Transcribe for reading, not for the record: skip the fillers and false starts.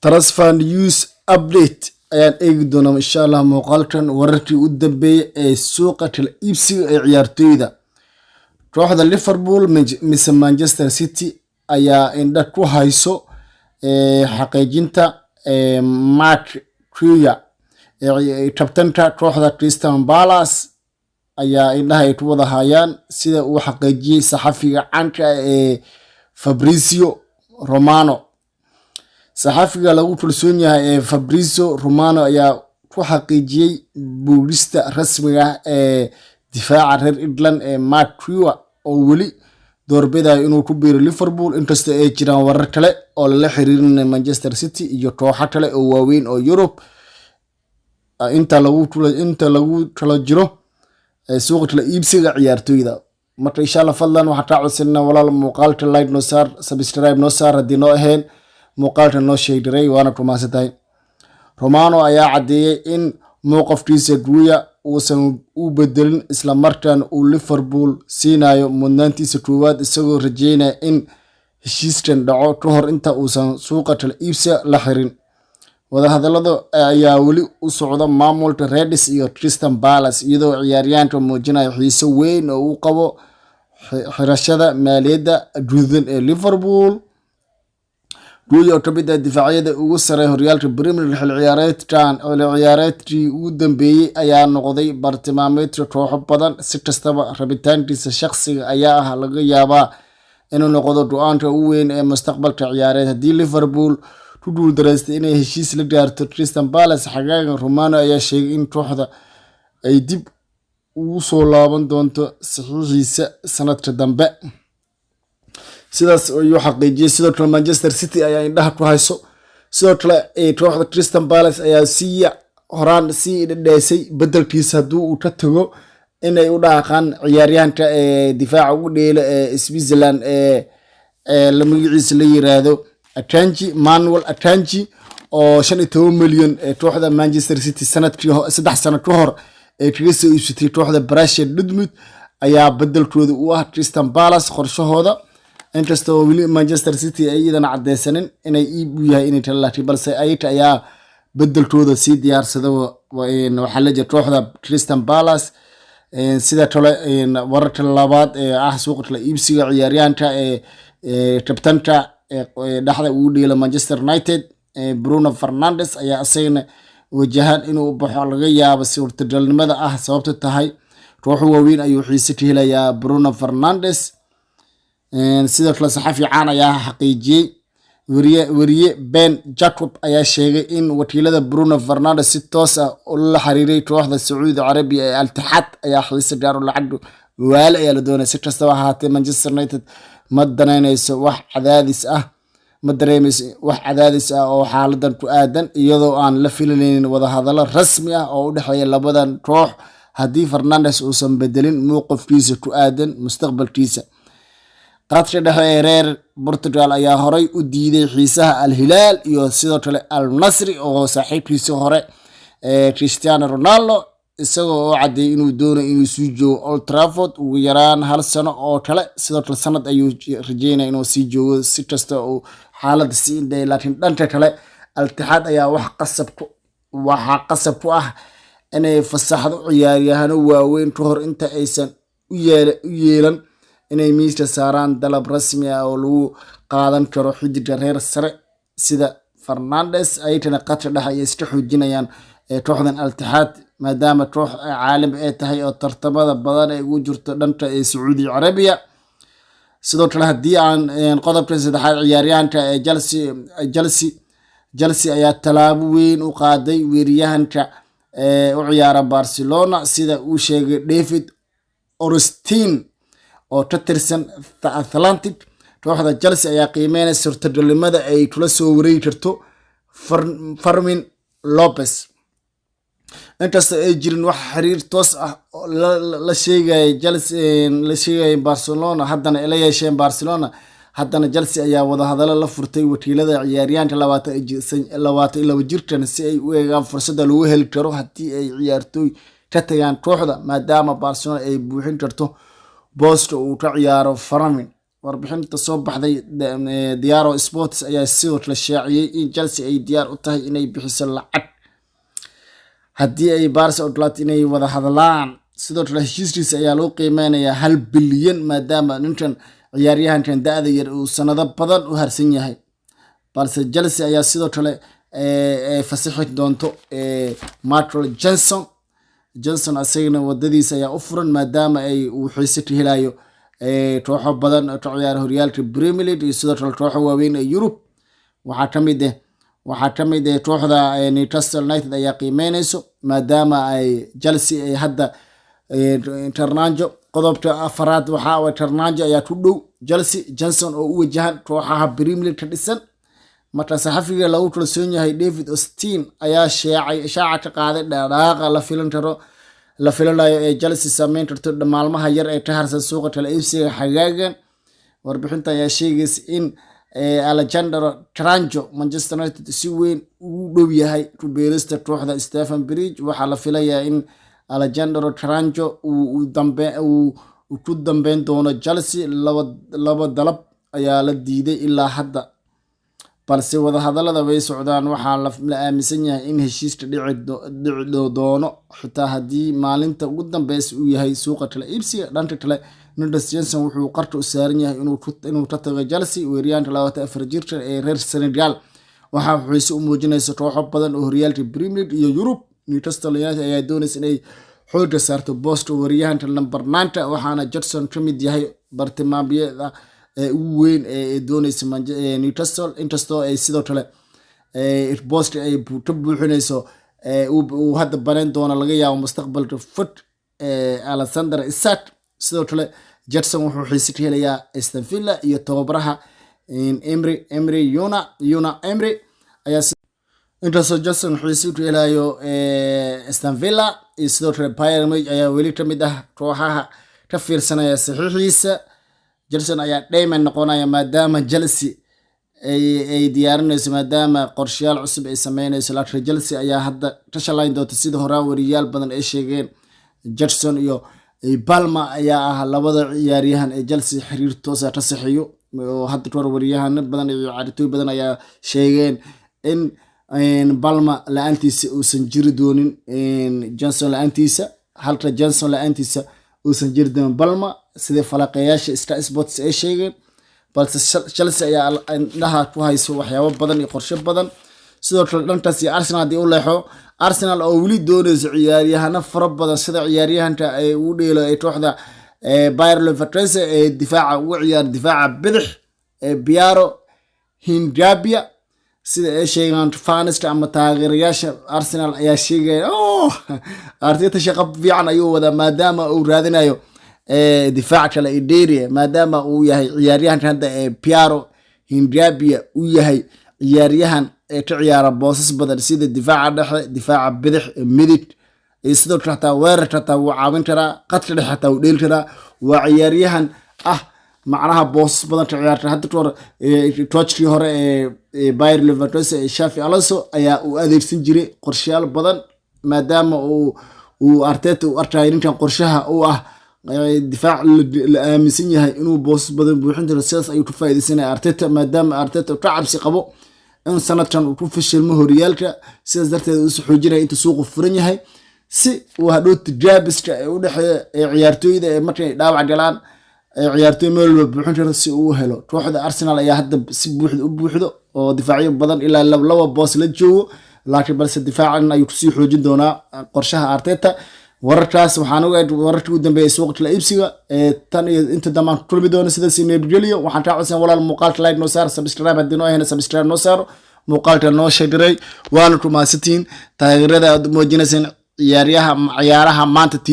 Transfer news update ayaan eegi doonaa, insha Allah, muuqaalkan wararkii u dambeeyay ee suuqa kala iibsiga ee ciyaartoyda. Kooxda Liverpool mise Manchester City ayaa indha ku hayso xaqiijinta Marc Guiu. Kabtanka kooxda Crystal Palace ayaa indhaha ay ku wada hayaan, sida uu xaqiijiyey saxafiga caanka ee Fabrizio Romano. Saxafiga lagu kalsoon yahay ee Fabrizio Romano ayaa ku xaqiijiyey boogista rasmiga ah ee difaaca reer England ee Marc Guiu oo weli doorbidayo inuu ku biiro Liverpool, inkastoo ay jiraan warar kale oo lala xiriirinayo Manchester City iyo kooxo kale oo waaweyn oo Yurub inta lagu kala jiro suuqa kala iibsiga ciyaartoyda. Marka, insha Allah, fadlan waxaan kaa codsanaa, walaal, muuqaalka like noo saar, subscribe noo saar haddii noo ahayn, muuqaalka noo sheegdiray, waana ku mahadsantahay. Romano ayaa caddeeyey in mowqafkiisa Guiu uusan u bedelin, isla markaana uu Liverpool siinayo mudnaantiisa koowaad, isagoo rajeynaya in heshiiskan dhaco ka hor inta uusan suuqa kala iibsiga la xirin. Wadahadalada ayaa weli u socda maamulka Reds iyo Crystal Palace, iyadoo ciyaaryahanka muujinayo xiiso weyn oo uu qabo xirashada maaliyadda guduudan ee Liverpool. Guiu oo kamid ah difaacyada ugu sareeya horyaalka Premier League xilli ciyaareedkan, xilli ciyaareedkii ugu dambeeyey, ayaa noqday bartilmaameedka kooxo badan. Si kastaba, rabitaankiisa shaqsiga ayaa ah laga yaabaa inuu noqdo go-aanka ugu weyn ee mustaqbalka ciyaareed haddii Liverpool ku guuldareystay inay heshiis la gaarto Crystal Palace xagaagan. Romano ayaa sheegay in kooxda ay dib ugu soo laaban doonto saxiixiisa sanadka dambe. Sidaas ayuu xaqiijiyey. Sidoo kale Manchester City ayaa indhaha ku hayso. Sidoo kale kooxda Crystal Palace ayaa sii horaan sii dhadheysay bedelkiisa haddii uu ka tago inay u dhaqaan ciyaaryahanka ee difaaca ugu dheelo ee Switzerland ee la magaciisa la yiraahdo Akanji, Manuel Akanji, oo 15 milyan ee kooxda Manchester City sanadkii 3 sano ka hor ee kaga soo iibsatay kooxda Borussia Dortmund ayaa bedelkooda u ah Crystal Palace qorshahooda, inkastoo weli Manchester City ay iyadana cadeysanin inay iib u yahay inay kala laakiin, balse ayaga ayaa bedelkooda sii diyaarsada. Waxaa la jira kooxda Crystal Palace. Sida kale, wararka labaad ee ah suuqa kala iibsiga ciyaaryahanka ee kabtanka dhexda ugu dheela Manchester United, Bruno Fernandes, ayaa isagana wajahan inuu baxo laga yaabo suurtagalnimada ah, sababto tahay kooxo waaweyn ayuu xiise ka helayaa Bruno Fernandes. Sidoo kale saxafi caan ayaa xaqiijiyey. Weriye Ben Jacob ayaa sheegay in wakiilada Bruno Fernandes si toos ah ula xiriiray kooxda Sacuudi Carabiya ee Al-Ittihad ayaa xiise gaar u lacag waale ayaa la doonaya. Si kastaba ahaatee, Manchester United ma danaynayso wax cadaadis ah, ma dareemeyso wax cadaadis ah oo xaaladan ku aadan, iyadoo aan la filanaynin wadahadallo rasmi ah oo u dhexeeya labadan koox haddii Fernandes uusan bedelin mowqifkiisa ku aadan mustaqbalkiisa. Qadka dhexe ee reer Portugal ayaa horay u diiday xiisaha Al Hilaal iyo sidoo kale Al Nasri oo saaxiibkiisii hore ee Cristiano Ronaldo, isagoo oo caddeeyay inuu doonayo inuu sii joogo Old Trafford ugu yaraan hal sano oo kale. Sidoo kale sanad ayuu rajeynaya inuu sii joogo si kasta uu xaaladda sii indhayay. Laakiin dhanka kale Al-Ittihad ayaa wax qasab ku waxaa qasab ku ah inay fasaxdo ciyaaryahano waaweyn ka hor inta aysan u yeelan inay miiska saaraan dalab rasmi ah oo lagu qaadan karo xidiga reer sare sida Fernandes. Ayagana qadka dhexe ayay iska xoojinayaan kooxdan Al-Ittihad, maadaama koox caalami ay tahay oo tartamada badan ay ugu jirto dhanka ee Sacuudi Carabiya. Sidoo kale, haddii aan qodobka saddexaad, ciyaaryahanka ee Chelsea ayaa tallaabo weyn u qaaday weeraryahanka ee u ciyaara Barcelona, sida uu sheegay David Ornstein oo ka tirsan The Athletic. Kooxda Chelsea ayaa qiimeynaya suurtagalnimada ay kula soo wareegi karto Fermin Lopez, inkastoo ay jirin wax xiriir toos ah oo la sheegaya Chelsea, la sheegaya Barcelona haddana ay la yeesheen Barcelona. Haddana Chelsea ayaa wadahadalo la furtay wakiilada ciyaaryahanka 22 jirkan si ay u eegaan fursadda lagu heli karo haddii ay ciyaartooy ka tagaan kooxda, maadaama Barcelona ay buuxin karto booska uu ka ciyaaro Fermin. Warbixinta soo baxday Diario Sports ayaa sidoo kale shaaciyey in Chelsea ay diyaar u tahay inay bixiso lacag haddii ay Barca ogolaato inay wada hadlaan. Sidoo kale heshiiskiisa ayaa lagu qiimeynayaa 1 bilyan, maadaama ninkan ciyaaryahankan da-da yar uu sanado badan u harsan yahay. Balse Chelsea ayaa sidoo kale fasixi doonto Michael Johnson. Johnson asagana wadadiisa ayaa u furan, maadaama ay uu xiise ka helayo kooxo badan oo ka ciyaara horyaalka Premier League iyo sidoo kale kooxo waaweyn ee Yurub. Waxaa kamid ah kooxda Newcastle United ayaa qiimeyneyso, maadaama ay Chelsea ay hadda Garnacho. Qodobka afaraad waxaa waye Garnacho ayaa ku dhow Chelsea, Johnson oo u wajahan kooxaha Premier League ka dhisan. Marka saxafiga lagu kalsoon yahay David Ornstein ayaa sheecay shaaca ka qaaday dhaqdhaqaaqa la filan karo, la filanayo ee Chelsea saameyn karto maalmaha yar ee ka harsan suuqa kala iibsiga xagaagan. Warbixinta ayaa sheegaysa in Alejandro Garnacho Manchester United si weyn ugu dhow yahay ku beerista kooxda Stamford Bridge. Waxaa la filayaa in Alejandro Garnacho uu ku dambeyn doono Chelsea. Laba dalab ayaa la diiday ilaa hadda, balse wadahadalada way socdaan. Waxaa la aaminsan yahay in heshiiska dhici doono xitaa haddii maalinta ugu dambeysa uu yahay suuqa kala iibsiga. Dhanka kale, Niklas Jensen wuxuu qarka u saaran yahay inuu ka tago Chelsea. Weeryaanka 24 jirka ee reer Senegal waxaa xiise u muujinaysa kooxo badan oo horyaalka Premier League iyo Yurub. Newcastle United ayaa doonaysa inay xooga saarto booska weeryahanka number 9-ta, waxaana Johnson ka mid yahay bartilmaameedyada ee ugu weyn ee dooneysa Newcastle, inkastoo ay sidoo kale booska ay ka buuxinayso uu hadda baneyn doono laga yaabo mustaqbalka fog Alexander Isak. Sidoo kale Johnson wuxuu xiise ka helayaa Aston Villa iyo tababaraha Emery Unai Emery ayaa. Inkastoo Johnson xiise ka helayo Aston Villa iyo sidoo kale Bayern Munich ayaa weli ka mid ah kooxaha ka fiirsanaya saxiixiisa. Johnson ayaa dayman noqonaya, maadaama Chelsea ay diyaarinayso, maadaama qorshayaal cusub ay sameynayso. Laakiin Chelsea ayaa hadda ka shalayn doonta, sida horaan wariyaal badan ay sheegeen. Johnson iyo Palmer ayaa ah labada ciyaaryahan ee Chelsea xiriir toosa ka saxiyo, oo hadda kahor wariyahano badan iyo ciyaartooy badan ayaa sheegeen in Palmer la-aantiisa uusan jiri doonin Johnson la-aantiisa, halka Johnson la-aantiisa uusan jiri doonin Palmer, sida falaqeyaasha Sky Sports ay sheegeen. Balse Chelsea ayaa indhaha ku hayso waxyaabo badan iyo qorshe badan. Sidoo kale dhankaas iyo Arsenal haddii u leexo, Arsenal oo weli dooneyso ciyaaryahano fara badan, sida ciyaaryahanka ay ugu dheelo ee kooxda Bayer Leverkusen ee difaaca ugu ciyaar difaaca bidix ee Piero Hincapie. Sida ay sheegaan fans-ka ama taageerayaasha Arsenal ayaa sheegaya, oh, Arteta shaqo fiican ayuu wadaa, maadaama uu raadinayo difaac kale ee dheeriya, maadaama uu yahay ciyaaryahanka hadda ee Piero Hincapie uu yahay ciyaaryahan ee ka ciyaara boosas badan, sida difaaca dhexe, difaaca bidix, midig iyo sidoo kale xataa weerarka xataa wuu caawin karaa, qadka dhexe xataa wuu dheeli karaa. Waa ciyaaryahan ah macnaha boosas badan ka ciyaarta. Hadda kahor coach-kii hore ee Bayer Leverkusen ee Xabi Alonso ayaa uu adeegsan jiray qorshayaal badan, maadaama uu Arteta uu arkayo ninkan qorshaha u ah difaac la aaminsan yahay inuu boosas badan buuxin karo. Sidaas ayuu ka faaideysanaya Arteta, maadaama Arteta ka cabsi qabo in sanadkan uu ku fashilmo horyaalka. Sidaas darteed uusu xoojinaya inta suuqu furan yahay, si uu hadhow tijaabiska ee u dhexeeya ee ciyaartooyda ee markay dhaawac galaan ee ciyaartooy meel walba buuxin karo si uu u helo. Kooxda Arsenal ayaa hadda si buuxda u buuxdo oo difaacyo badan ilaa laba boos la joogo, laakiin balse difaacan ayuu kusii xoojin doonaa qorshaha Arteta. Wararkaas waxaan ogahay wararkii ugu dambeeyay suuqa kala iibsiga ee tan iyo inta dambaan ku kulmi doono sidaas nabadgelyo. Waxaan kaa codsan, walaal, muuqaalka like noo saar, subscribe haddii noo ahayna subscribe noo saaro, muuqaalka noo sheegaray. Waana ku mahadsantihiin taageerada aad muujinayseen ciyaaryaha Ciyaaraha Maanta TV.